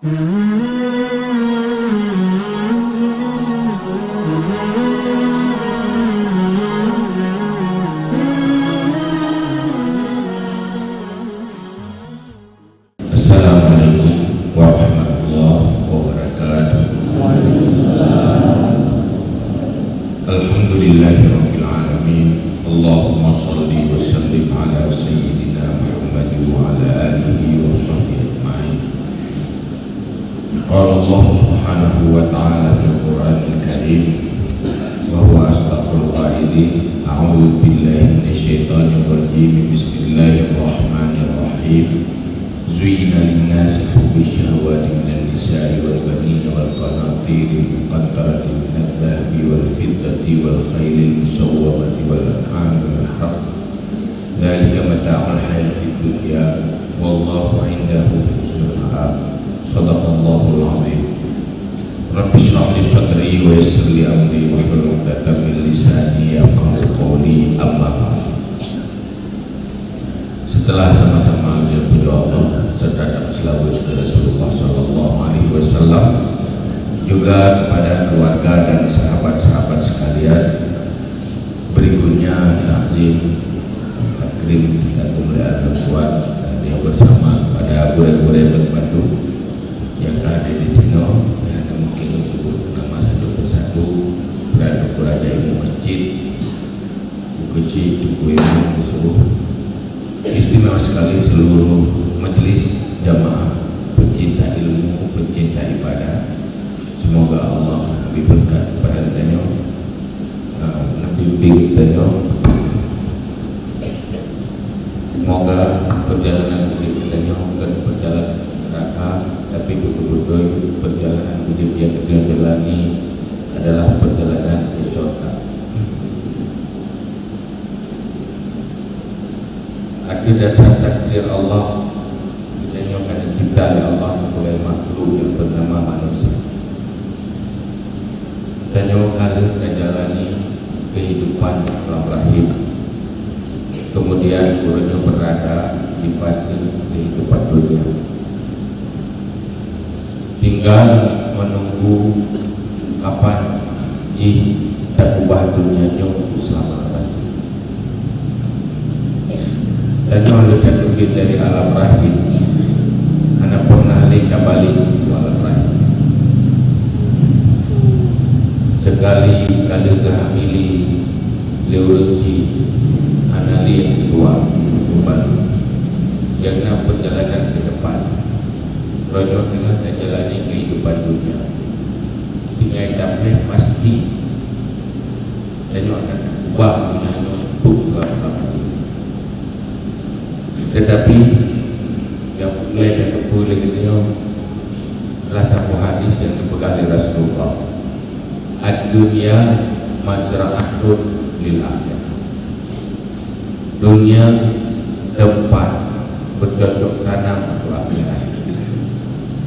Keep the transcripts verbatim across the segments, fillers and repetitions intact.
Assalamualaikum warahmatullahi wabarakatuh. Alhamdulillahirabbil alamin. Allahumma shalli wa sallim ala sayyidina Muhammad wa ala alihi wa sahbihi ajma'in. Qala Allah subhanahu wa ta'ala fil Qur'anil Karim, wa huwa asdaqul qailin, a'udzu billahi minasy syaithanir rajim. Bismillahirrahmanirrahim. Zuyyina lin-nasi hubbus syahawati minan nisa'i wal banina wal qanatiril muqantarati minadh dhahabi wal fiddati wal khailil musawwamati wal an'ami wal harth. Dzalika mata'ul hayatid dunya, wallahu 'indahu husnul ma'ab. Shadaqallahul 'azim. Rabbi shrah li sadri wa yassir li amri wahlul 'uqdatam min lisani yafqahu qawli, amma ba'du. Setelah sama-sama memuji Allah serta selawat kepada Rasulullah sallallahu alaihi wasallam, juga kepada keluarga dan sahabat-sahabat sekalian, berikutnya takzim, takrim dan kemuliaan Tuhan, dan yang bersama pada gurée-gurée bandum yang ada di sini, yang mungkin disebut nama satu persatu, berada pada imum masjid, Bukeucik, Teungku Imum, Teungku Imum. Istimewa sekali seluruh majlis jamaah, pencinta ilmu, pencinta ibadah. Semoga Allah beri berkat kepada kita nyoe, eh, membimbing kita nyoe. Semoga perjalanan hidup kita nyoe bukan perjalanan neraka, tapi betul-betul perjalanan hidup yang kita jalani adalah perjalanan ke syurga. Atas dasar takdir Allah, kita nyoe ka dicipta lé Allah sebagai makhluk yang bernama manusia. Tanyoe ka lheueh tajalani kehidupan lam rahim. Kemudian, uroe nyoe berada di fase kehidupan dunia. Tinggal menunggu kapan jih takeubah dunia nyoe seulama abadi. Tanyoe lheueh tateubiet dari alam rahim, hana pernah lé tabalek u alam rahim. Sekali ka lheueh geuhamili lé ureueng sie, hana lé nyang keudua, keuban. Nyang na perjalanan ke depan. Uroe nyoe teungoh tajalani kehidupan dunia. Tinggai damai pasti. Tanyoe akan ubah dunia nyoe untuk seulama-lamanya. Tetapi, nyang peureulée tateupeue lé geutanyoe adalah saboh hadis nyang geupeugah lé Rasulullah, "Ad-dunya mazra'atun lil akhirah." Dunia teumpat beucocok tanam untuk akhirat.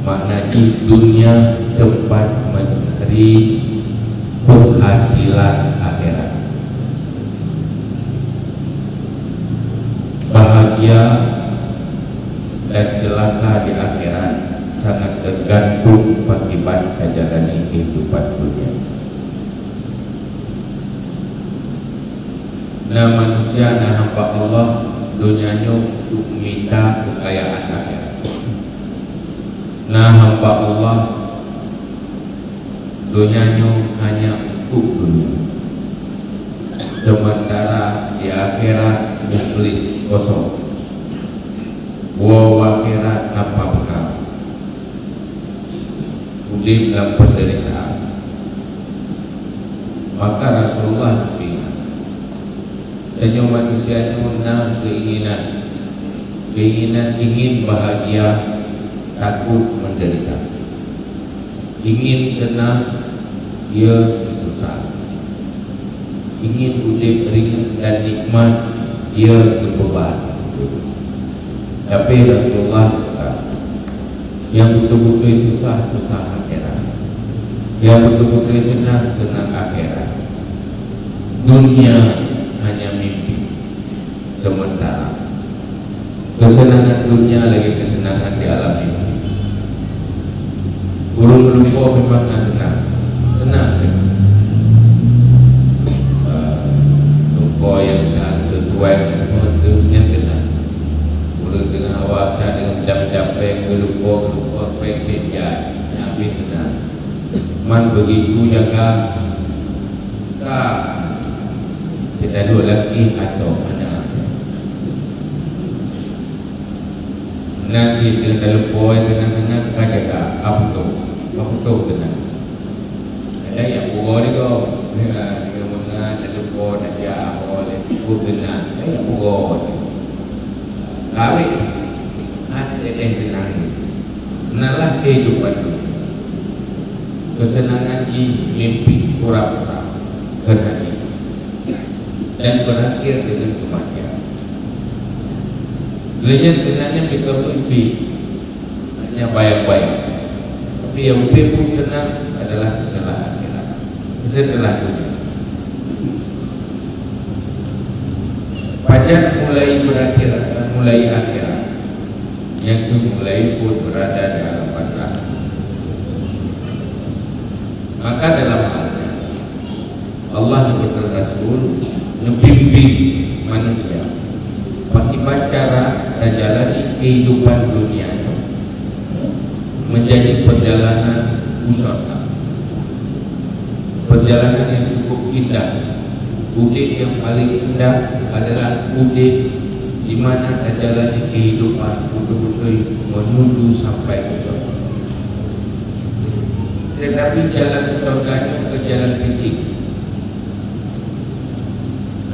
Makna jih, dunia teumpat mencari penghasilan akhirat. Bahagia dan celaka di akhirat sangat tergantung pakiban tajalani kehidupan dunia. Na manusia, na hamba Allah, donya nyoe untuk mita keukayaan akhirat. Na hamba Allah, donya nyoe hanya untuk dunia. Sementara di akhirat muflis, kosong. Woe u akhirat tanpa bekal. Udeb lam peundeuritaan. Maka Rasulullah geupeugah, tanyoe manusia nyoe na keinginan. Keinginan ingin bahagia, takut menderita. Ingin senang, ya susah. Ingin udeb ringan dan nikmat, ya beubeuban. Tapi Rasulullah kata, nyang beutôi-beutôi susah, susah akhirat. Nyang beutôi-beutôi seunang, seunang akhirat. Dunia hanya mimpi sementara. Kesenangan dunia lagée kesenangan di alam mimpi. Lumpoe memang na teunang. Teunang. Ah, lumpoe nyang na sesuai ngon peue nyang teunang. Ureueng teungoh hawa that deungon meucam-meucam péng, geulumpoe, geulumpoe péng, péng jai. Nyan pih teunang. Man beugitu jaga ka teutaleuek lagèe atau aneuk. Nan cit keuneuk talumpoe, keuneuk-keuneuk ka jaga, ka putôh, ka putôh keunan. Ada nyang pugoe di gob, ya, dengan mengan, talumpoe, tajak, oh, lé tikus keunan, ada nyang pugoe. Kawin, hana éh teunang. Nalah kehidupan dunia. Kesenangan jih mimpi pura-pura, keuhai. Dan berakhir dengan kematian. Lé nyan sebenarnya bukan mimpi, hanya bayang-bayang. Tapi yang lebih senang adalah setelah akhirat, setelah dunia. Pajan mulai berakhir, mulai akhirat, yang tu mulai pun berada di alam barzakh. Maka dalam hal nyan, Allah neupeugah Rasul, neubimbing manusia, pakriban cara tajalani kehidupan dunia nyoe menjadi perjalanan u syurga. Perjalanan yang cukup indah. Udép nyang paleng indah adalah udép di mana tajalani kehidupan beutôi-beutôi menuju sampai ke syurga. Tetapi jalan syurga nyoe kon jalan fisik.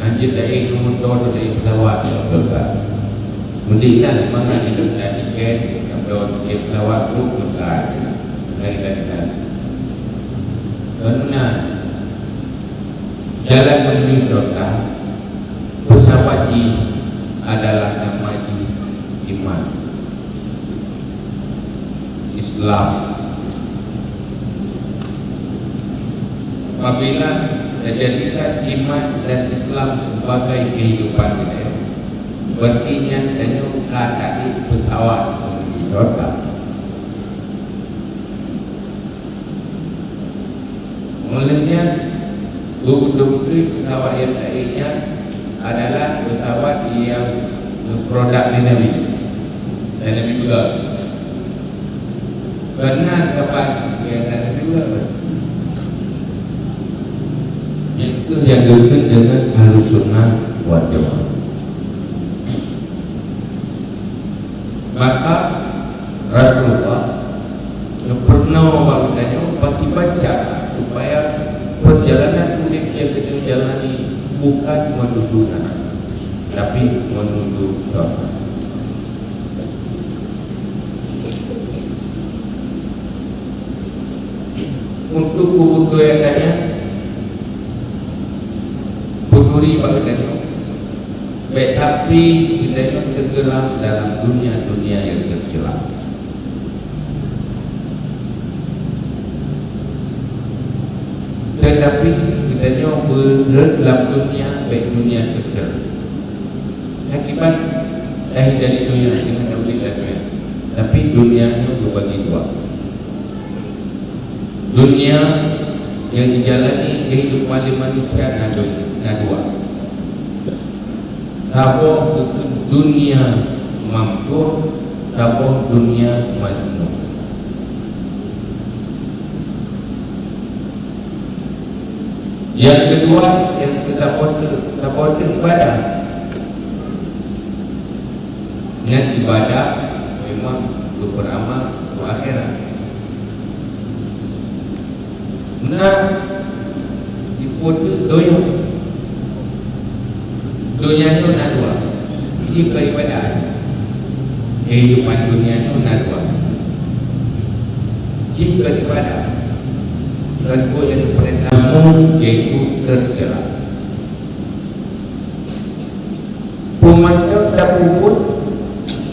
Hanjeuet taék ngon moto, taék pesawat, ngon syurga. Meudinak mangat di dunia tiket, ngon pesawat, ngon syurga. Lain-lain. Karena jalan menuju syurga, pesawat jih adalah nama jih iman. Islam. Apabila tajadikan iman dan Islam sebagai kehidupan kita, berarti nyan tanyoe ka taék pesawat menuju syurga. Oleh nyan, beutôi-beutôi pesawat nyang taék nyan adalah pesawat nyang produk di Nabi. Dan Nabi peugah, "Keunan saban nyang na Nabi peugah." Nyan keuh nyang geukheun deungon Ahlus Sunnah wal Jamaah. Maka Rasulullah neupeurunoe bak geutanyoe pakriban cara supaya perjalanan udép nyang geutanyoe jalani bukan menuju neraka, tapi menuju syurga. Untuk kebutuhan saya, peuturi bak geutanyoe, bèk tapi geutanyoe tenggelam dalam dunia-dunia nyang teucela. Tetapi geutanyoe beureuet lam dunia, bèk dunia teucela. Akibat lahé dari dunia, ingat, tapi dunia nyoe teubagi dua. Dunia nyang dijalani kehidupan di manusia na du-, na dua. Saboh dunia mampu, saboh dunia majnun. Nyang keudua, nyang keu saboh teu-, saboh teu ibadah. Nyan ibadah memang untuk beramal untuk akhirat. Na, ipoh teu donya. Donya nyoe na dua. Jih keu ibadah. Kehidupan dunia nyoe na dua. Jih keu ibadah. Keudua nyang dipeurintah, yaitu teucela. Peumantong tapeubuet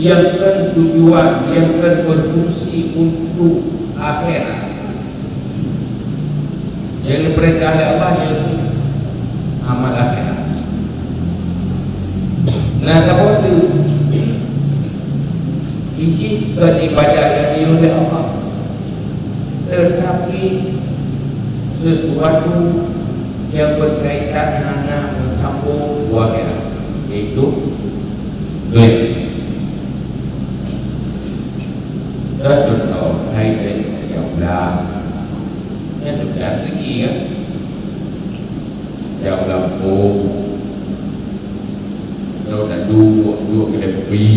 nyang kon tujuan, nyang kon berfungsi untuk akhirat. Nyang dipeurintah lé Allah nyan amal akhirat. Nah, saboh teu, jih kon ibadah nyang jiyue lé Allah. Tetapi sesuatu yang berkaitan hana meusambông u akhirat, yaitu dunia. Contoh, hai, hai, hai, ya Allah. Kan sudah rezeki, kan? Jauh lampôh. Jauh dah duek, duek kedai kopi.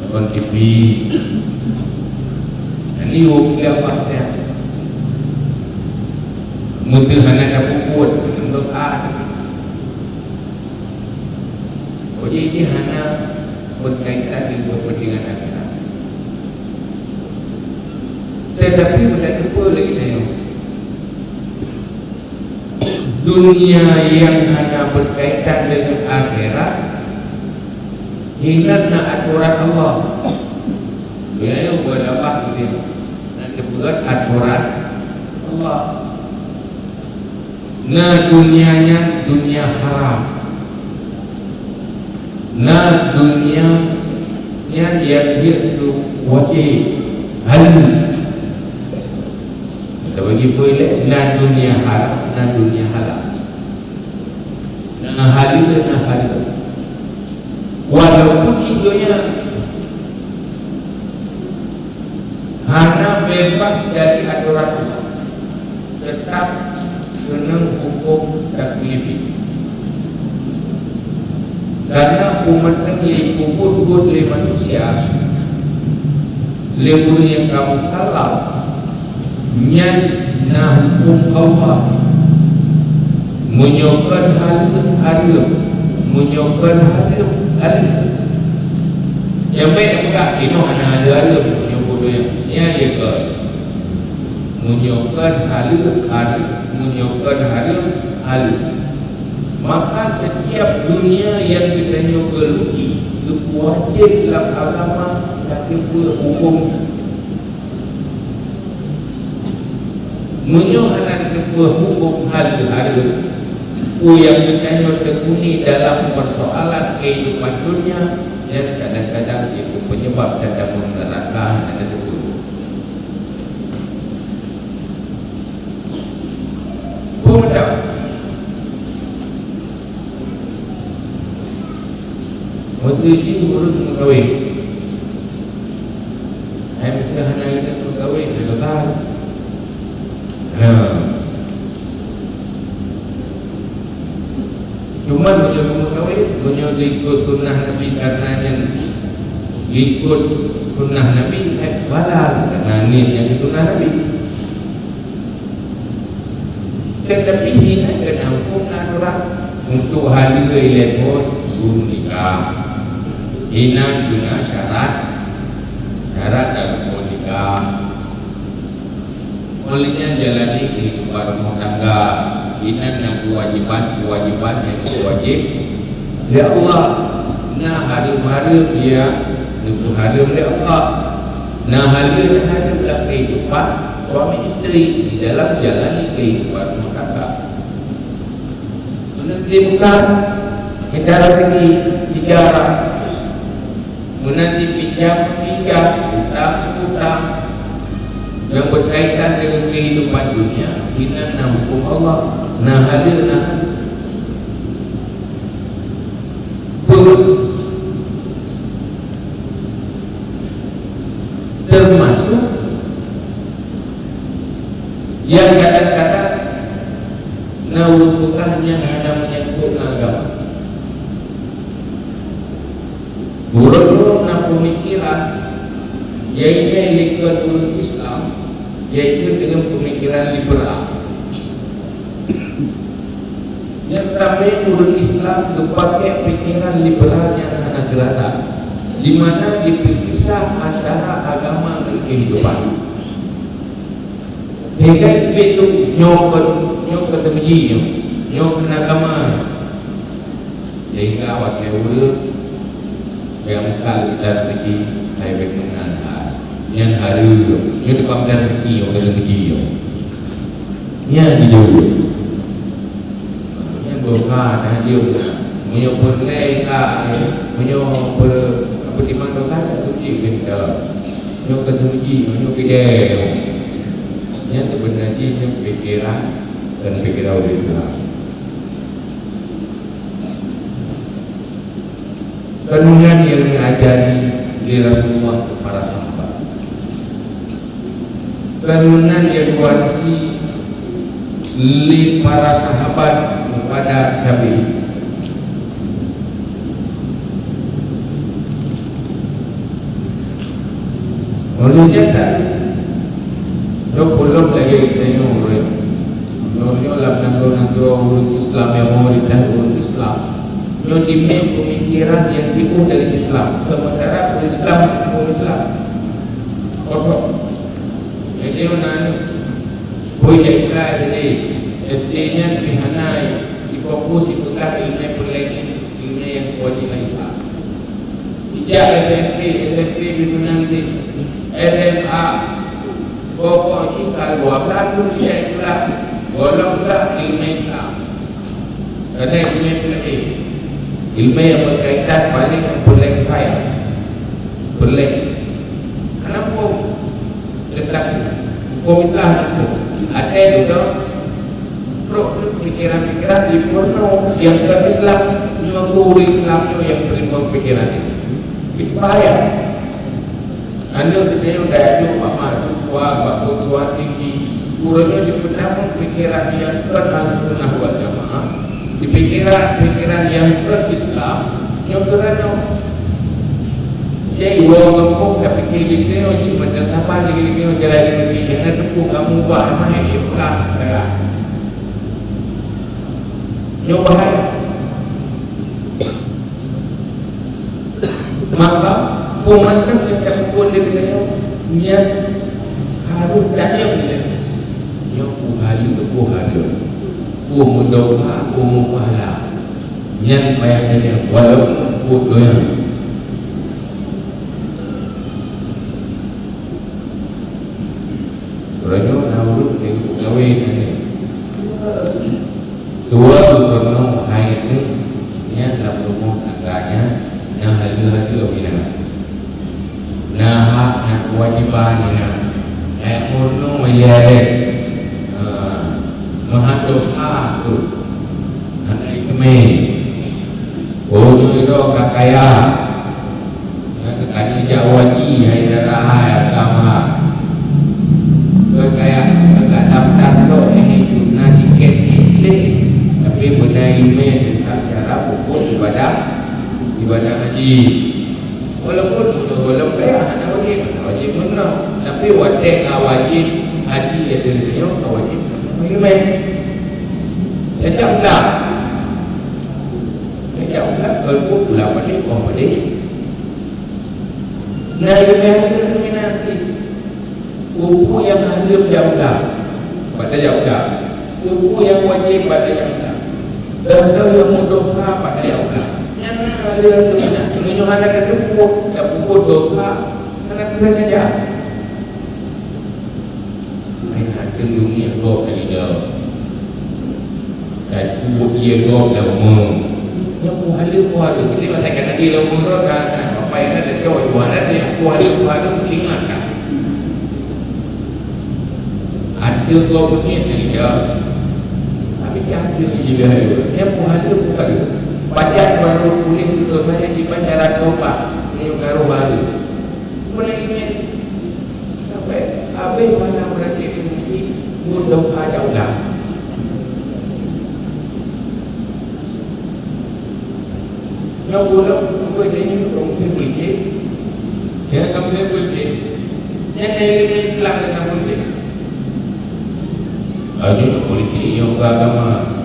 Nonton T V. Ini ureueng siapa dia? Meuteun hana tapeubuet, menurut ah. Jadi, ini hana berkaitan dengan kepentingan akhirat. Tetapi, bukan lupa lagi tengok. Dunia yang hana berkaitan dengan akhirat, hinan na aturan Allah. Dunia yang berdakwah gitu. Na teupeugah aturan Allah. Na dunia nyan dunia haram. Na dunia nyan yang dia tu wajib. Halal. Kita bagi poin leh, na dunia haram, na dunia halal. Na halal, na haram. Walaupun itu yang hana bebas dari aturan Allah, tetap keunong huköm taklifi. Karena umat nyang jipeubuet-buet lé manusia, lé ureueng nyang ka mukallaf, nyan na huköm Allah. Meunyoe kon halal, hareuem. Meunyoe kon hareuem, halal. Nyang bèk peugah, "Inoe hana hareuem, hareuem, meunyoe bodoh nyan." Nyan ye kon. Meunyoe kon halal, hareuem. Meunyoe kon hareuem, halal. Maka, setiap dunia yang geutanyoe geuluki, geupeuwajéb lam agama, ka geupeu huköm. Meunyoe hana teupeue huköm halal hareuem, peue nyang geutanyoe teukuni dalam peusoalan keuhidupan donya, nyan kadang-kadang jeuet keu peunyeubab tatamong neuraka hana teupeue. Peue mantong? Meuteuji ureueng meukawen. Hai, meuseuti hana ingat meukawen, hana leubeh. Ha. Cuma meunyoe meukawen, meunyoe ikot sunnah Nabi, karena nyan ikot sunnah Nabi, eh, halal, karena nyan nyang sunnah Nabi. Tetapi hinan keunan huköm na aturan. Untuk haleue lé phôn, geunikah. Hinan guna syarat, syarat dan rukun nikah. Oleh nyan jalani keuhidupan rumah tangga. Hinan na keuwajiban-keuwajiban nyang geuwajéb lé Allah. Na hareuem-hareuem nyang geupeuhareuem lé Allah. Na haleue-haleue lam keuhidupan suami isteri di dalam jalani keuhidupan rumah tangga. Meunanti bukan, mita rezeki, bicara. Meunanti pinjam, pinjam, utang, utang. Nyang berkaitan dengan kehidupan dunia, hinan na huköm Allah, na haleue, na haleue. Betul. Termasuk nyang kadang-kadang na ureueng peugah nyan hana meunyangkot ngon agama. Ureueng na peumikiran, yaitu likot ureueng Islam, yaitu dengan peumikiran liberal. Nyang ramé ureueng Islam geupakè pikiran liberal nyang hana geurata, di mana jipeupisah antara agama ngon keuhidupan. Sehingga jipeuet nyoe kon, nyoe kon teumeuji nyoe, nyoe kon agama. Sehingga watèe ureueng nyang meukat geutanyoe teumeuji, hai bèk meunan hai. Nyan hareuem, nyoe teupamdan teumeuji, nyoe kon teumeuji nyoe. Nyan jijeuet. Nyan dosa tahajud na. Meunyoe peureulèe ka, meunyoe peu-, peutimang dosa, tak suci keu kita. Nyoe keuneuk ji, nyoe kidée. Nyan seubeuna jih nyoe pikeran dan pikeran ureuëng Islam. Keuneuk nyan nyang geuajari lé Rasulullah keu para sahabat. Keuneuk nyan nyang geuwarisi lé para sahabat keupada tabi'in. Meunurot nyan, dok ulôn lagée geutanyoe ureuëng. Meunyoe lam nanggroe-nanggroe ureuëng Islam nyang meurintah ureuëng Islam, nyoe jimé peumikiran nyang jiôh dari Islam, seumeuntara ureuëng Islam, ureuëng Islam kosong. Jadi, na aneuk bui jak sekolah jadi, S D nyan pih hana jifokus jipeugah ileumèe peuleueh, ileumèe nyang kuat di Islam. Ijak S M P, S M P pih meunan di S M A. Pokok jih ka dua blah tu ijak sekolah, gohlom blah ileumèe Islam. Karena ileumèe peuleueh, ileumèe nyang berkaitan paling peuleueh kafé. Peuleueh. Hana huköm. Tetapi huköm Islam huköm. Ada juga trok pikiran-pikiran di peurunoe nyang bukan Islam, nyoe ureuëng Islam nyoe nyang teurimong pikiran nyan. Bahaya. Aneuk geutanyoe ka jijok bak mahasiswa, bak perguruan tinggi, ureuëng nyoe jipeutanyong pikiran nyang kon Ahlussunnah wal Jamaah, di pikiran-pikiran nyang kon Islam, nyoe keuranyoe. Jadi, ureuëng gampông ka pike lagée nyoe, cit macam saban lagée nyoe, jalan lagée nyoe, jangan teupeu kamu ubah, mah, eh, peugah, peugah. Nyoe bahaya. Maka, peumantang nyang ka peubuet lé geutanyoe nyan harôh tanyong lé. Nyoe peue haleue, peue haleue, peue meudosa, peue meupahala. Nyan payah tanyong, walaupun peue donya. Uroe nyoe na ureuëng nyang geupeukawen aneuk. Dua gubunur hai nyan lam rumoh tangga nyan na haleue-haleue meunan. Na hak na keuwajéban meunan. Hai meurunoe ilée-ilée. Ha, meuhadôh ha tu. Hana iteumé. Oh, nyoe droe ka kaya. Nyang teuka jijak haji hai dara hai agam ha. Keu kaya, keu ka daftar lom nyan na tiket nyan. Tapi beuna email tentang cara peubuet ibadah, ibadah haji. Walaupun meunyoe gohlom kaya hana wajéb, hana wajéb meurunoe. Tapi watée ka wajéb haji ateueh geutanyoe ka wajéb meurunoe email. Cacok dak? Cacok dak? Kalau pula pada, oh pada. Nah, email nanti. Peue-peue nyang hareuem jak peugah, bak tajak peugah. Peue-peue nyang wajéb, bak tajak peugah. Dan nyang meudosa, bak tajak peugah. Nyan na lé meunan. Meunyoe hana tateupeue, tapeubuet dosa, hana teusaja. Main até dunia gob tadi dah. Ka cuba dia gob dah umur. Nyoe peue haleue, peue haleue. Jadi, masa ka Nabi lom umur dah, kan? Apa yang ada, dia orang ada, dia peue haleue, peue haleue, ingat kan? Ada gob ni, dia. Tapi dia ada je dia. Dia peue haleue, peue haleue. Baca baru tulis tu saja, di cara tobat. Ni baru baru. Boleh ingat. Sampai habéh mana berarti mungkin mudah ada ulang. Nyoe bulan buku ini untuk politik. Ya, sampai politik. Yang dari Islam dan politik. Ayo politik yang beragama.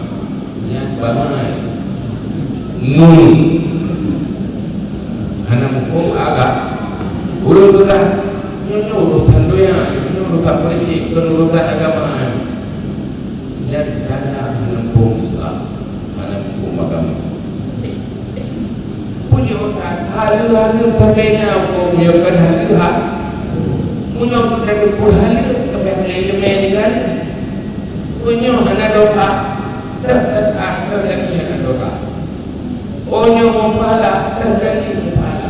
Nyan bangai. Nun. Hana muphom agam. Ulôn peugah, nyoe, nyoe urusan donya, nyoe urusan politik, bukan urusan agama. Nyan tanda hana muphom Islam, hana muphom agama. Punya otak, haleue-haleue tabena, meunyoe kon haleue ha. Meunyoe kon haleue, tabena ileumèe nyan. Meunyoe hana dosa, Dah, dah, dah, dah, dah, dah, dah. Oh, nyoe meupahala, dah, dah, dah, meupahala.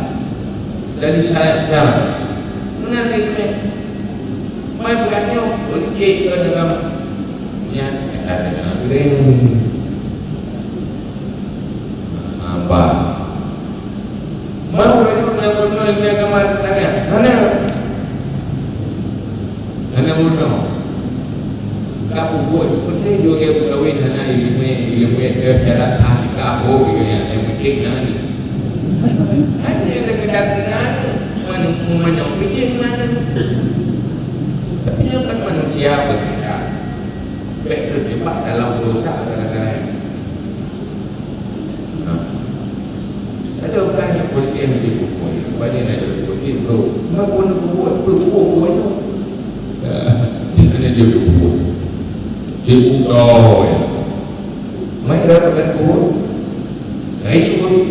Dari syarat-syarat. Nyan lé meh. Mai bukan nyoe, politik ke dalam. Nyan, kata-kata kering. Apa? Mau laju nak bunuh ilmu agama tanya. Mana? Mana bunuh? Ka bubuet, penting juga dia berkahwin hana ilmu, ilmu yang cara tahlikat, oh, gitu ya. Yang penting hana. Hanya sekedar kenal, mana, mana penting mana. Tapi dia kan manusia berbeda. Baik terjebak dalam dosa gara-gara ini. Nah. Ada orang yang politik yang dia bubuet. Banyak yang dia bubuet. Dia bro. Kenapa nak bubuet? Bubuet, bubuet tu. Di sana dia bubuet. Dia bubuet. Mai dapatkan bubuet. Saya bubuet.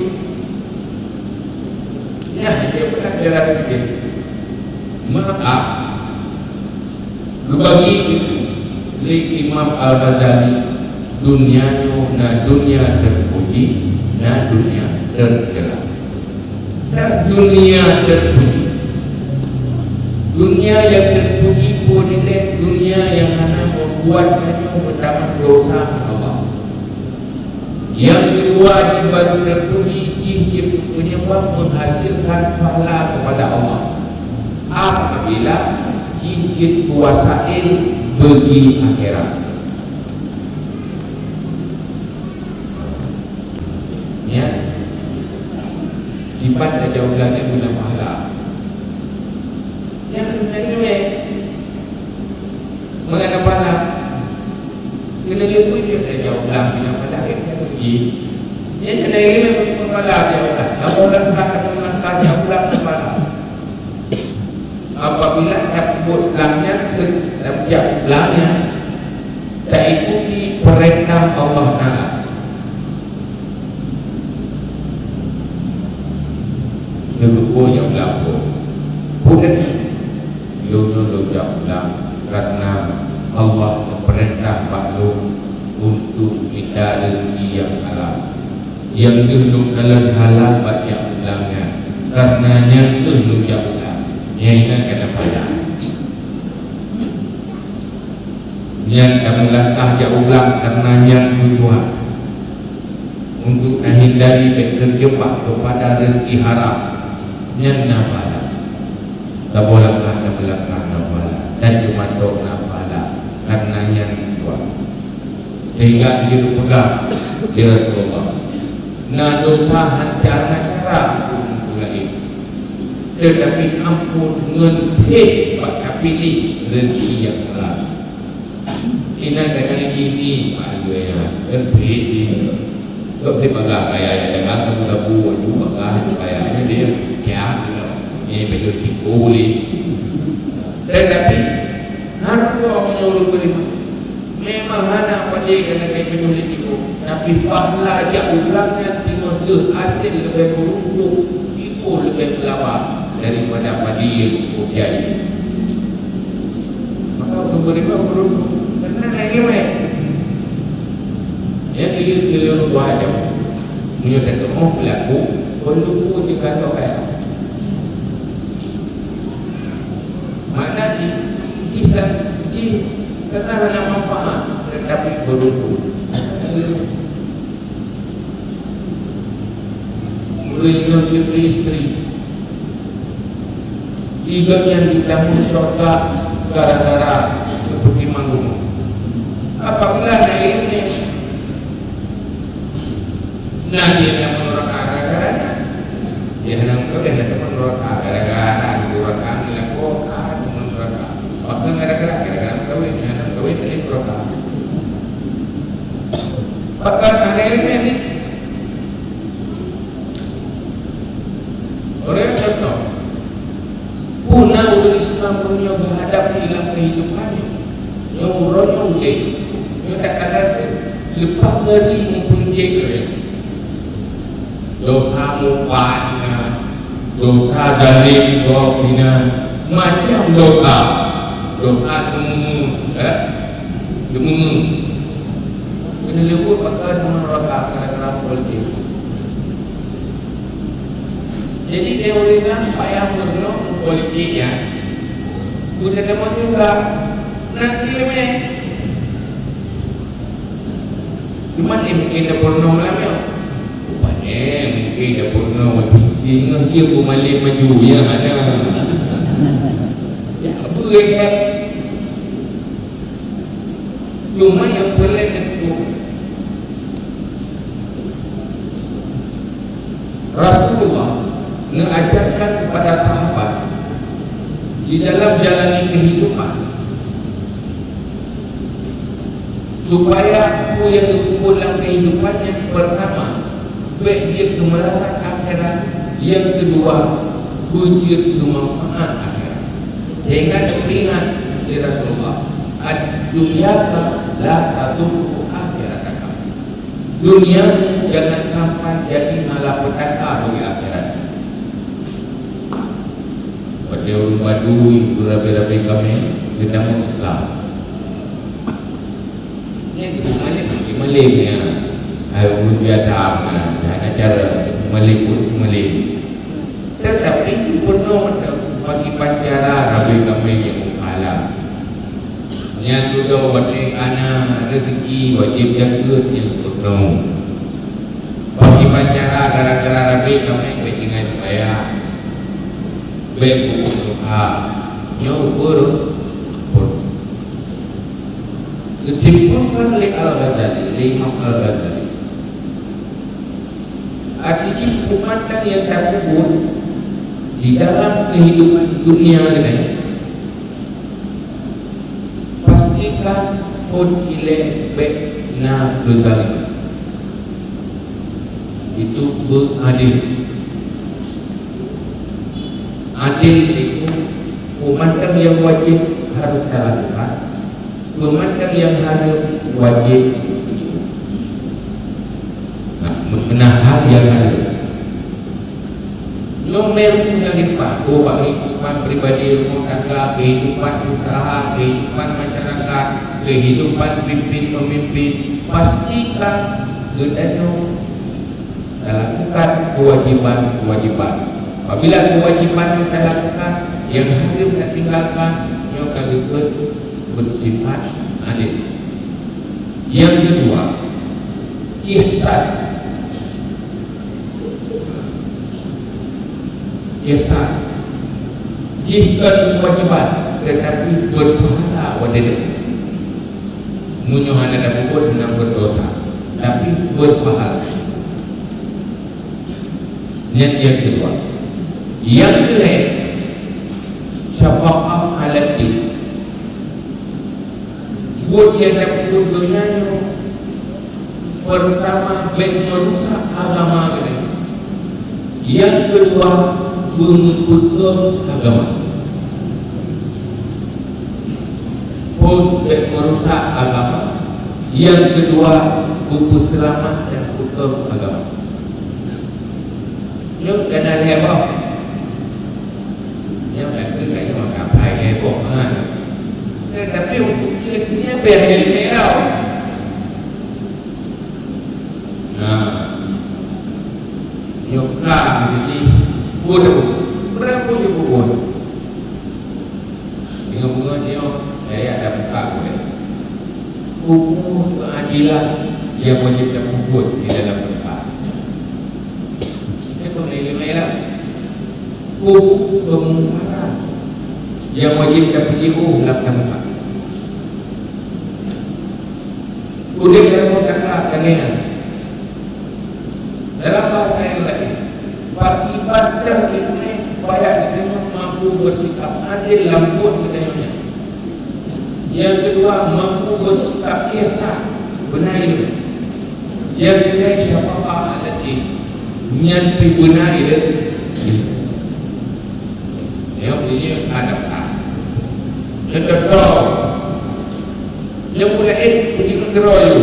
Ya, dia pernah jalan sikit. Maaf. Geubagi lé Imam Al-Ghazali, dunia nyoe na dunia teupuji, na dunia teucela. Na dunia teupuji. Dunia nyang teupuji peue dilée? Dunia nyang hana membuat tanyoe meutamah dosa keu Allah. Nyang keudua, di baru teupuji jih cit penyebab menghasilkan pahala kepada Allah. Apabila jih cit kuasain bagi akhirat. Ya. Lipat darajat ulangnya guna pahala. Ya, mengenai mengapa lah? Kena jemput dia dah jauh lam, bila pada kita pergi. Dia kena ilmu sementara dia dah. Kamu langkah, kamu langkah, jauh lam kepala. Apabila tak buat langnya, setiap langnya, tak ikuti perintah Allah Ta'ala. Leupeue nyang beulampu. Bukan lôn nyoe lôn jak pulang, karena Allah geupeurintah bak lôn untuk mita rezeki nyang halal. Nyang deuh lôn kalon halal bak jak pulang nyan, karena nyan deuh lôn jak pulang. Nyan inan keuneuk pahala. Nyan kamoe langkah jak pulang karena nyan tujuan. Untuk menghindari bék terjebak kepada rezeki haram, nyan na pahala. Saboh langkah dan beulangkah na pahala, dan cuma tok na pahala, karena nyan tujuan. Sehingga dia berpegang, "Ya Rasulullah, na dosa hanca na cara untuk lain. Tetapi ampun ngon phet bak kapilih rezeki nyang halal." Inan kata ini, Pak Ibu ya, kan phet ni. Kok phet bagah kaya ya, jangan kamu dabu, itu bagah itu kaya. Ini dia, ya, ini betul tipu boleh. Tetapi, harus orang menyuruh terima. Memang hana pade keuneuk geutuléh tipu, tapi pahala jak u blang nyan teungoh deuh hasé leubeh meurumpok, tipu leubeh meulawa daripada pade nyang tipu jai. Maka untuk meuneurimong meurumpok, keunan hai ngeumeh. Nyang geuyue keu lôn dua jam. Meunyoe tateu'oh peulaku, kon lumpur jikalon kaya. Makna jih, jih tan, jih teuka hana manfaat, tetapi beurukun. Ureueng nyoe jeuet keu istri. Gobnyan jitamong syurga gara-gara geupeutimang rumoh. Apabila na ilmu, na dia nyang meunuraka gara-gara nyan. Dia hana meukawen, hana meunuraka gara-gara na meunuraka, meulakoe ka meunuraka. Maka gara-gara, gara-gara meukawen, hana meukawen, jadi meunuraka. Maka hana ilmu ni. Orang contoh, puna ureueng Islam meunyoe geuhadapi lam kehidupan nyoe, nyoe uroe nyoe ulée, nyoe takalon leupah ngeri muphom jeuet. Dosa mupat inan, dosa zalim gob inan, macam dosa, dosa teumeumu, eh, teumeumu. Keuneuk leubuet pakon meunuraka gara-gara politik. Jadi teori nyan payah meunurot politik nyan. Bukan ada manusia. Nak kiri meh. Cuma ni mungkin dapur nong malam ya. Rupanya mungkin dapur nong. Ingat dia pun malik maju. Ya, ada. Ya, apa ya? Cuma yang boleh tentu, Rasulullah mengajarkan kepada sahabat di dalam jalani kehidupan, supaya peue nyang geupeubuet lam kehidupan nyang pertama, bèk jeuet keu meularat akhirat, nyang keudua, beujeuet keu manfaat akhirat. Sehingga teuingat lé Rasulullah, "Ad-dunya la tadurru akhirataka." Dunia jangan sampai jadi malapetaka bagi akhirat. Watèe ureueng Baduy beurabé-rabé kaméng, geutamong Islam. Nyan geumalém, geumalém nyan. Hai ureueng biasa, nah, hana cara, malém pun malém. Tetapi gubernur bagi pancara rabé kaméng nyang mukhalaf. Nyan dudoe watèe hana rezeki wajéb jakeuet nyang gubernur. Bagi pancara gara-gara rabé kaméng bèk tinggai seumayang. Bèk bubuet doa. Nyoe ukur. Geusimpulkan lé Al-Ghazali, lé Imam Al-Ghazali. Artinya, peumatang nyang tapeubuet di dalam kehidupan dunia ini, pastikan phôn ilèe bèk na keuzaliman. Itu beuadil. Adil itu peumatang nyang wajéb harôh talakukan, peumatang nyang hareuem wajéb. Nah, meunan hal nyang hareuem. Nyoe meureumpok nyang dipakoh bak kehidupan pribadi, rumah tangga, kehidupan usaha, kehidupan masyarakat, kehidupan pimpin-pemimpin. Pastikan geutanyoe talakukan kewajiban-kewajiban. Apabila kewajiban nyang talakukan, nyang hareuem tatinggalkan, nyoe ka geupeubuet beusifat adil. Nyang keudua, ihsan. Ihsan. Jih kon kewajiban, tetapi beuet pahala watèe nyoe. Meunyoe hana tapeubuet, hana beudosa, tapi beuet pahala. Nyan nyang keudua. Nyang keulhèe, syafaqah 'aladin. Buet nyang tapeubuet donya nyoe, peurtama, bèk meurusak agama geutanyoe. Nyang keudua, beumeupeutôn agama. Phôn bèk meurusak agama. Nyang keudua, beupeuseulamat dan peutôn agama. Nyoe ka na lhèe boh. Nyoe ka keuh ka nyoe ka pai lhèe boh, ha. Tetapi untuk dia, dia biar dia lhèe boh. Nah. Nyoe ka jadi bodoh. Berapa je bodoh? Deungon-deungon nyoe, saya ada buka boleh. Hukum keadilan yang wajib tapeubuet di dalam tempat. Saya pun lagi main lah. Hukum kemungkaran yang wajib tapeujiôh dalam tempat. Udép dalam kata tangian. Dalam bahasa yang lain, bak ibadah ilmu supaya kita mampu bersikap adil lam buet kita nyoe. Yang kedua, mampu bersikap ihsan, beuna ilmu. Yang ketiga, syafaqah 'aladin, nyan pih beuna ilmu. Yang ini adab. Yang kedua, yang mulai pergi ke geroyu.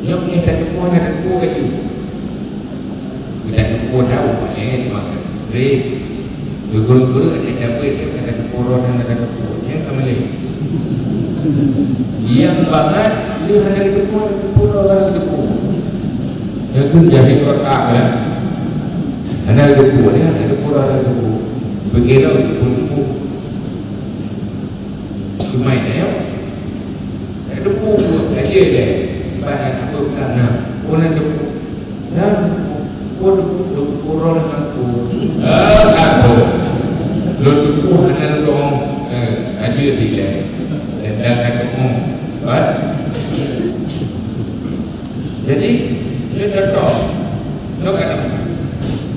Nyoe nyang tateupeue, na tateupeue ka jeuet. Geutanyoe tateupeue tahu, eh, maka. Reh. Gurèe-gurèe ada cabai, ada tateupeue roh dan ada tateupeue. Nyang ka malèe. Nyang bangat, dia hana tateupeue, tateupeue roh, hana tateupeue. Nyang tu jadi perekam, ya. Hana tateupeue, dia hana tateupeue roh, hana tateupeue. Beugirau teupeu-teupeu. Cuma nyan, ya. Teupeu-teupeu, aja deh. Ibarat apa pun na. Pun na teupeu. Ya, pun teupeu, teupeu roh na teupeu. Ah, tak apa. Lo teupeu hana lo, eh, aja deh. Dan dah kata, oh, kan? Jadi, nyoe contoh. Nyoe kata,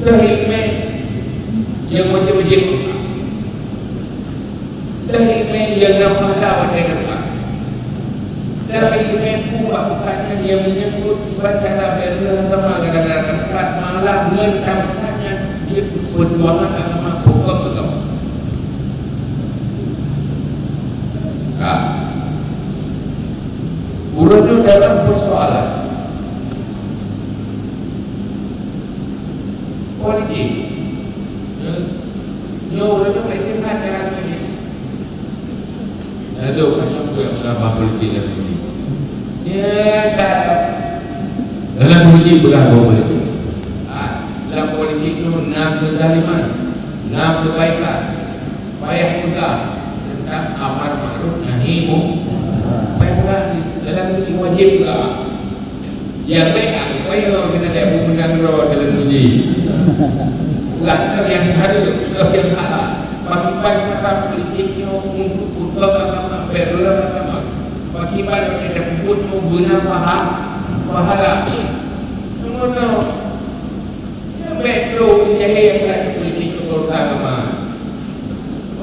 dah ilmu nyang wajib-wajib. Dah ilmu nyang na pahala watèe na. Dah ilmu peue bak bukan nyang meunyeubut bak cara bela agama gara-gara tempat malah ngon cara nyan dia perjuangan agama pokok agama. Ha. Uroe nyoe dalam persoalan politik, ya, nyoe uroe nyoe politik kan dalam politik. Lalu banyak pun yang menambah politik dalam politik. Ya, tak. Dalam politik berlaku politik. Ha, dalam politik tu na kezaliman, na kebaikan. Payah peugah teuntang amar makruf nahi munkar. Payah peugah dalam politik wajib peugah. Nyang bèk, ah, payah keunan dèk peumandang droe dalam uji. Urat nyang hareuem, nyang halal. Pakriban cara politik nyoe untuk peugah agama, bèk beulah agama. Pakriban nyang tapeubuet nyoe beuna paha-, pahala. Nyoe, nyoe. Nyan bèk lôn jahé nyang brat politik nyoe golom agama.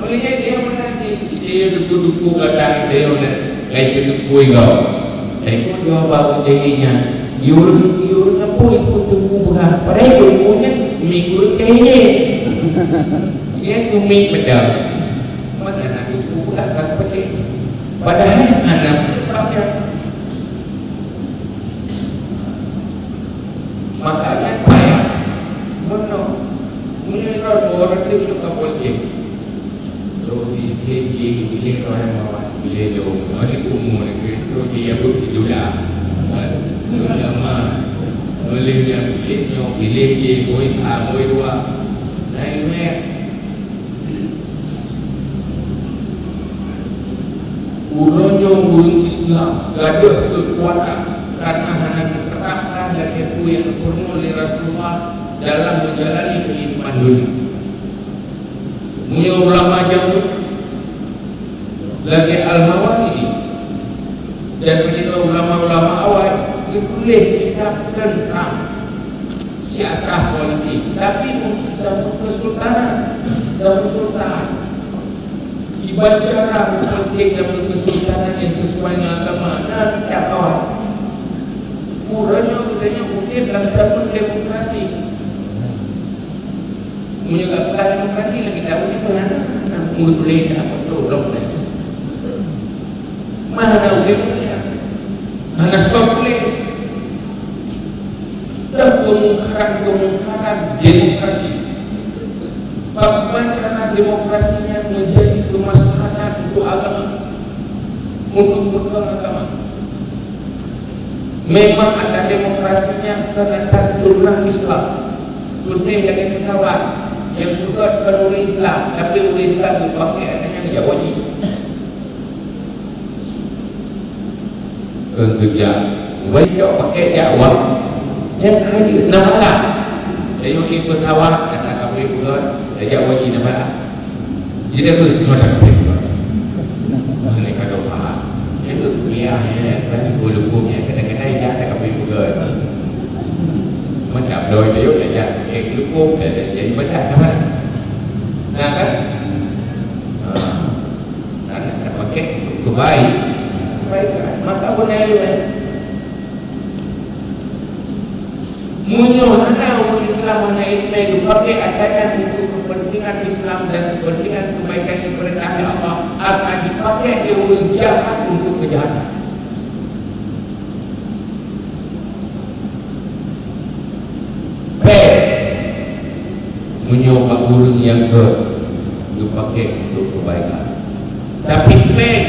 Oleh nyan, dia menanti, dia duku-duku batang dia nak, lain keu duku igo. Lain pun dua baru jahé nyan. Yul, yul ngapui pun duku beurah. Padahai duku nyan minggu jahé nyan. Nyan keu mi pedang. Mana nak duku beurah kan pedang. Padahai anak pun tak ada. Makanya payah. Ngono. Meunyoe droe ureueng teuh suka politik. Lo di T J, di Lero yang mawat, di Lero, di umur negeri, lo di Abu Abdullah. Lo nama, lo yang pilih nyo, pilih di Boy A, Boy dua. Nah, ini. Uroe nyoe ureueng Islam gadôh keukuatan karena hana geuterapkan lagèe peue nyang geupurunoe lé Rasulullah dalam menjalani kehidupan dunia. Meunyoe ulama jameun lagèe Al-Mawardi dan meunyoe ulama-ulama awai geutuléh kitab teuntang siasah politik, tapi untuk zaman kesultanan, zaman sultan. Kiban cara politik zaman kesultanan nyang sesuai ngon agama, na kitab awai. Uroe nyoe geutanyoe udép lam zaman demokrasi. Meunyoe ka bukan demokrasi lagi, tahu ni pun hana, hana meutuléh, hana meutuléh. Mana udép mulia? Hana stop boleh. Dan kemungkaran-kemungkaran demokrasi. Bagaimana cara demokrasinya menjadi kemaslahatan untuk agama, untuk pegang agama? Memang ada demokrasinya karena sunnah Islam. Tuntang jadi pesawat yang bukan ureueng Islam, tapi ureueng Islam dipakai adanya yang wajib. Keu keujak. Ubai cok pakai jak wang. Nyan hayeue, na bala. Tayue ié pesawat, kata kafé peugah, tajak wajib na bala. Jadi, aku cuma tak kafé peugah. Mengenai kado paham. Jadi, kuliah, ya, kan, guru-guru, ya, kadang-kadang jak tak kafé peugah. Macam doi tayue, tajak, eh, guru-guru, jadi badan, na bala. Nah, kan? Ah. Karena tapakék untuk keubai-, kebaikan. Maka beuna ileumèe. Meunyoe hana ureueng Islam hana ileumèe, dipakék ata nyan untuk kepentingan Islam dan kepentingan kebaikan yang diperintah oleh Allah, akan dipakék lé ureueng jahat untuk keujahatan. Péng. Meunyoe bak ureueng nyang gèt, geupakék untuk keubaikan. Tapi péng,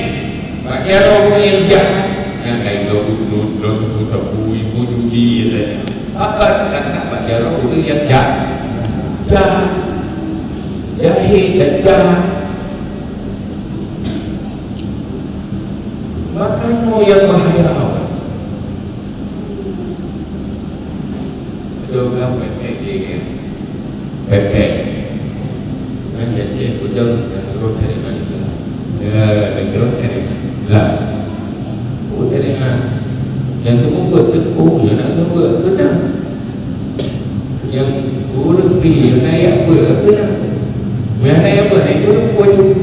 bak jaroe ureueng nyang jahat, nyan laén lôn, lôn, lôn, lôn, lôn, ibu judi, ya, tanya. Apa kata bak jaroe ureueng nyang jahat? Jahat. Jadi, dan jahat. Maka nyoe nyang bahaya awai. Adoe ka pepek jih kan. Pepek. Kan jadi peudong dan terus cari manis. Ya, dan terus cari manis. Jelas. Oh, cari manis. Yang tu pun buat tu, oh, yang nak tu buat tu dah. Nyang ureueng pih, nyang na jak beuet keunan. Nyang na jak beuet, itu ureueng pih.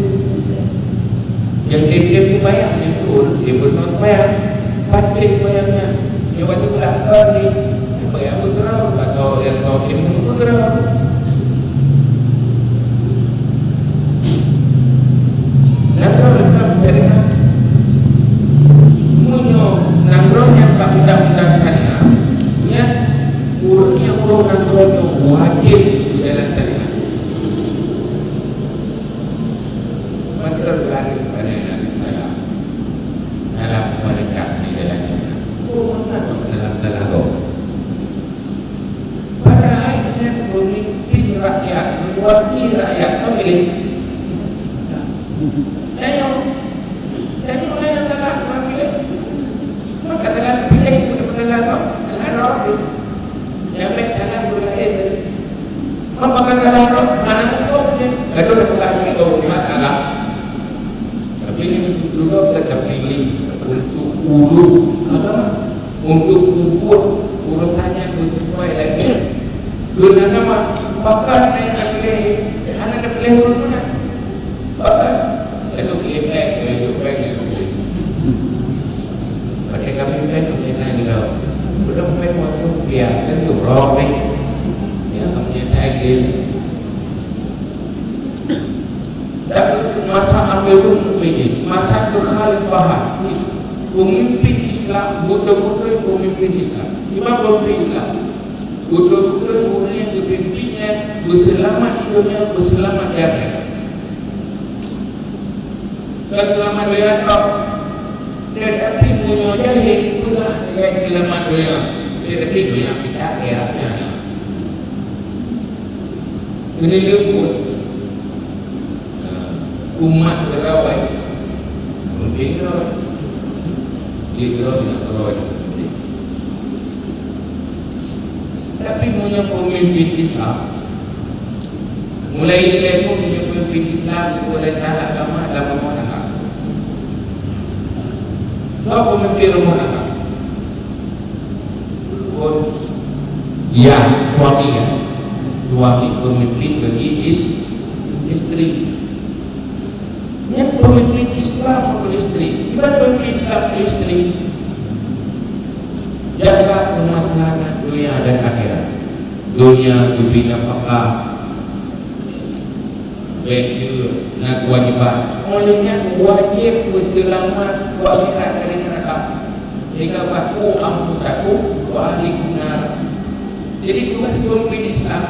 Nyang tem-tem seumayang, nyang tu ureueng tem peurunoe seumayang. Pancet seumayang nyan. Nyang watèe beulah kon jih, seumayang beukeurau, atau nyang tao tem peukeurau. Nanggroe leubeh syariat. Meunyoe nanggroe nyan bak undang-undang syariat, nyan ureueng nyang ureueng nanggroe nyoe wajéb geujalan syariat. Mantong beurani pada Nabi Musa dalam meurintah di dalam syariat. Oh, mantong dalam salah roh. Padahai nyan pemimpin rakyat, mewakili rakyat, ka pilih. Tanyoe, tanyoe nyang salah, ka pilih. Maka salah pilih, bukan salah roh, salah roh. Nyang baik salah, bukan baik. Maka salah roh, mana musuh dia? Gaduh dengan musuh, masalah. Tapi ini dulu kita pilih untuk urus agama. Untuk peubuet urosan nyang beusisuai lagèe keu agama, pakon hana tapiléh, hana tapiléh ureueng meunan? Pakon? Lalu pilih péng, lalu péng, lalu pilih. Pakai kami péng, pakai tangan kita. Udah péng waktu biar tentu roh péng. Ya, kami yang saya pilih. Dan masa Amirul Mukminin, masa kekhalifahan, pemimpin Islam, beutôi-beutôi pemimpin Islam. Imam pemimpin Islam, beutôi-beutôi ureueng nyang geupimpin nyan beuseulamat di donya, beuseulamat di akhirat. Kan seulamat donya tau. Tetapi meunyoe jahil, peugah lagèe seulamat donya, tetapi donya pih akhirat nyan. Keuneulheueh buet. Umat geurawai. Mungkin geurawai. Di geurawai nak geurawai. Tapi meunyoe pemimpin Islam, mulai ilée tu meunyoe pemimpin Islam, mulai talak agama dalam rumah tangga. Soe pemimpin rumah tangga? Pun, ya, suami ya. Suami pemimpin bagi is-, isteri. Nyan pemimpin Islam untuk isteri. Gimana pemimpin Islam untuk isteri? Jaga kemaslahatan dunia dan akhirat. Dunia geubri nafakah, bèk jeuet na keuwajéban. Óh lheueh nyan wajéb peuseulamat keu akhirat dari neuraka. Sehingga qu anfusakum wa ahlikum nara. Jadi tugaih peumimpin Islam,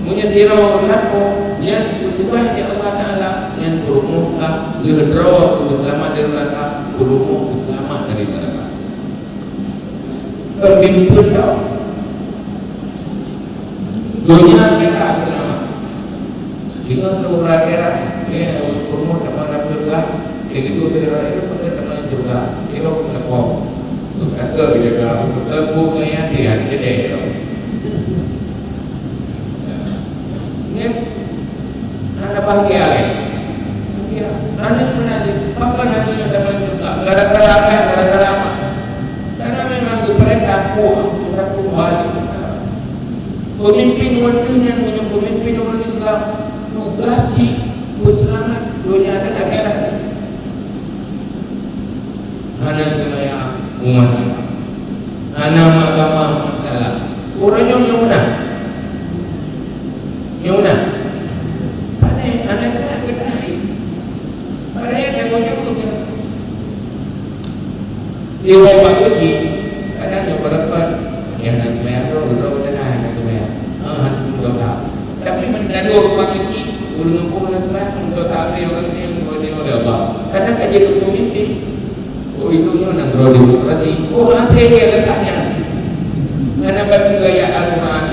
meunyoe sidroe lakoe, nyan tugaih di Allah Taala, nyan peurumoh ka lheueh droe peuseulamat dari neuraka, peurumoh peuseulamat dari neuraka. Peumimpin tau. Donya akhirat beuna. Ingat tu ureueng akhirat, ya, peurumoh teuma lam syeuruga, ya, gitu, akhirat itu pasti teuma lam syeuruga. Itu pun tak bohong. Kata dia dah, kata bu ngaya dia, dia deh. Ya. Ni, hana bahagia lagi. Ya, aneh benar ni. Pakon hana nak teuma lam syeuruga? Gara-gara apa? Gara-gara apa? Karena memang diperintah, "Qu anfusakum wa ahlikum nara." Pemimpin waktu nyan meunyoe pemimpin ureueng Islam, tugaih jih peuseulamat donya dan akhirat. Hana seumayang umat, hana mahkamah masalah. Ureueng nyoe nyang meunan. Nyang meunan. Hana, hana kena, kena. Padahai nyang meunan. Di rumah tu di, kadang yang berapa, yang nak semayang tu, duduk tengah yang nak semayang. Ah, hantu dosa. Tapi mendadak rumah tu di, ulun pun nak semayang, dosa ada orang ni, semua ni oleh Allah. Kadang kan jadi pemimpin. Oh, itu nyoe nanggroe demokrasi. Oh, asai dia letaknya. Hana baca ayat Al-Quran.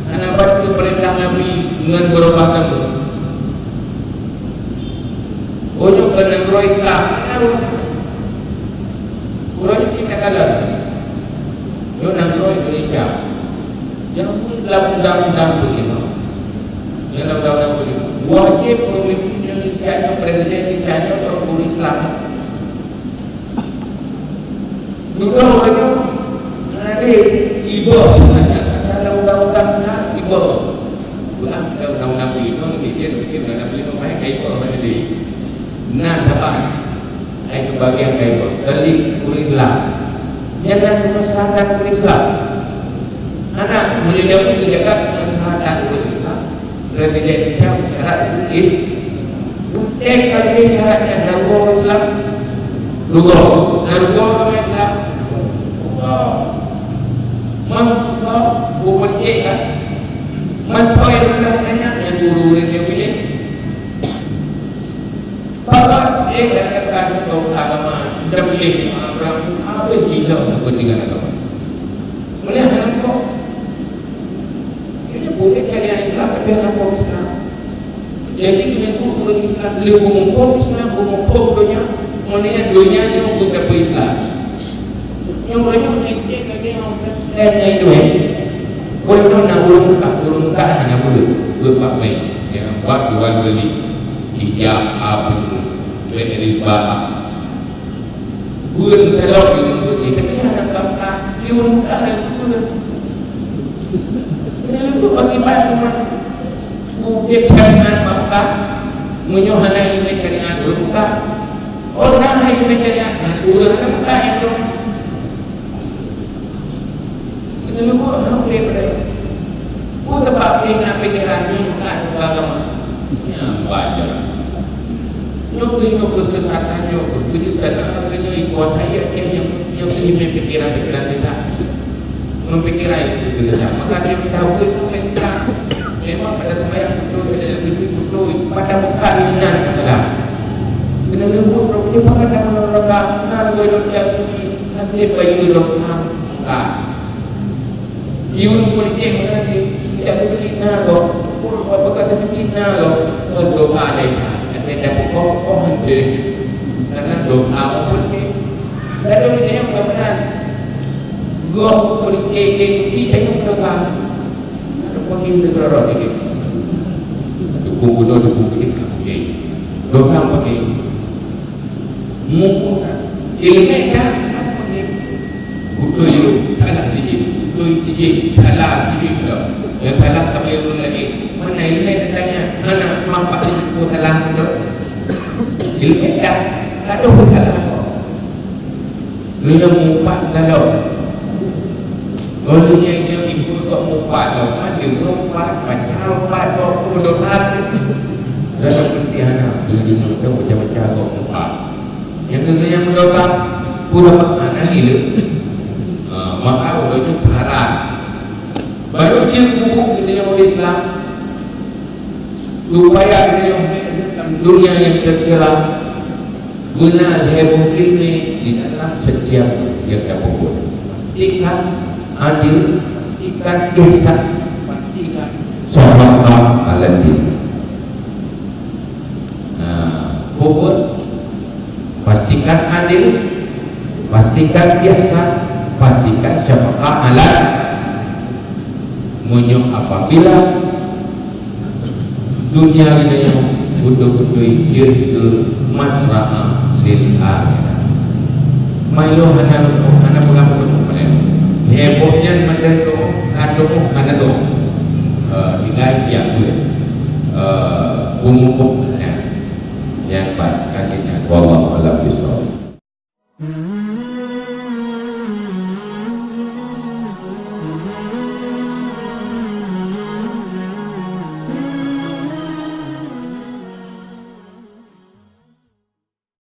Hana baca perintah Nabi dengan berubah kamu. Nanggroe Islam, ureueng nyoe nanggroe Indonesia. Nyang lam undang-undang beuna. Nyang lam undang-undang beuna. Wajéb pemimpin Indonesia nyoe, presiden Indonesia nyoe, ureueng Islam. Dudoe ureueng nyoe hana lé iboh, dalam undang-undang na iboh. Ulang undang-undang lima, kemudian undang-undang lima, baik ka iboh hana lé. Na saban, ai kebagian ka iboh. Kali ureueng Islam. Nyan na kemaslahatan ureueng Islam. Hana, meunyoe jameun dijaga kemaslahatan ureueng Islam. Presiden Indonesia syarat itu, eh, utek kali syaratnya, nanggroe Islam, dudoe, nanggroe Islam, dudoe. Mangko, bukan cek kan? Mangko yang rendah hanya yang guru dia pilih. Bahwa, eh, kadang-kadang agama, kita pilih, ah, orang, apa yang kita kepentingan agama? Melihat anak kau, Jadi, boleh syariat Islam, tapi hana form Islam. Jadi, kena tu ureueng Islam, lé beumuphom Islam, beumuphom donya, meunyo donya nyoe beutapeu Islam. Nyoe ureueng nyoe ngecek lagèe nyoe, dan ngai duek. Buet nyoe na ureueng Mekah, ureueng Mekah hana buet, buet bak mei. Nyang buat jual beli, hijab, abu, duit riba, Buen salok di mulut jih, tapi hana kap-kap, di ureueng Mekah lagèe tu. Kena leumbut bagi mat umat. Udép syariat Mekah, meunyoe hana ileumèe syariat ureueng Mekah. Oh, na hai ileumèe syariat, na ureueng hana Mekah itu. Keuneuk leumbot hana ulèe padahai. Peue sabab pih na pikiran nyoe ka teuka agama? Nyan baca. Nyoe keuh nyoe keuh keusesatan nyoe keuh. Jadi, sekarang nyoe ikuasai Aceh nyang, nyang keuh pikiran-pikiran kita. Mempikiran itu kita. Maka dia tahu itu kita. Memang pada sembahyang betul, pada betul, betul. Pada muka ni nyan kita. Keuneuk leumbot, dia pakai tangan orang, nah, gue dok dia. Até bayeue lom tham ka. Yue politik meunan jih, tidak beutôi na lom. Pun apa kata beutôi na lom. Doa deh. Até dah pokok, oh, henti. Karena doa politik. Lalu dia yang kemudian, goh politik, kita yang doa. Ada pun kita berdoa ini. Dukung gubernur, dukung politik, oke. Doa pakai. Muphom that. Ileumèe that, beutôi lom, salah dijih, beutôi dijih, salah dijih lom. Nyang salah ka beu ureueng laén. Mana ileumèe tatanya, hana manfaat ilmu salah tu. Ileumèe that, adoh salah. Lôn mupat dalam. Lôn nyang, nyang ibu kok mupat lom, ada mupat, baca mupat, kok mudokat. Dalam putih anak, dia dengar tu macam-macam kok mupat. Nyang keu nyang meudoka, pura makna hileung. Ha, maka uroe nyoe haram. Baru jeuet muphom keu tanyoe ureueng Islam, supaya tanyoe lam dunia nyang teucela, beuna lhèe boh ileumèe di dalam setiap nyang tapeubuet. Pastikan adil, pastikan ihsan, pastikan syafaqah alan din. Nah, pokok, pastikan adil, pastikan ihsan, pastikan syafaqah alan. Meunyoe apabila dunia geutanyoe beutôi-beutôi jeuet keu mazra'ah lil akhirah. Mailo hana leumoh, hana peugah leumoh malèe. Heboh nyan mantong leumoh, ka leumoh, hana leumoh. Eh, tinggai tiap buleuen. Eh, peumuphom nyan. Nyan pat, ka nyan. Wallahu a'lam bishawab.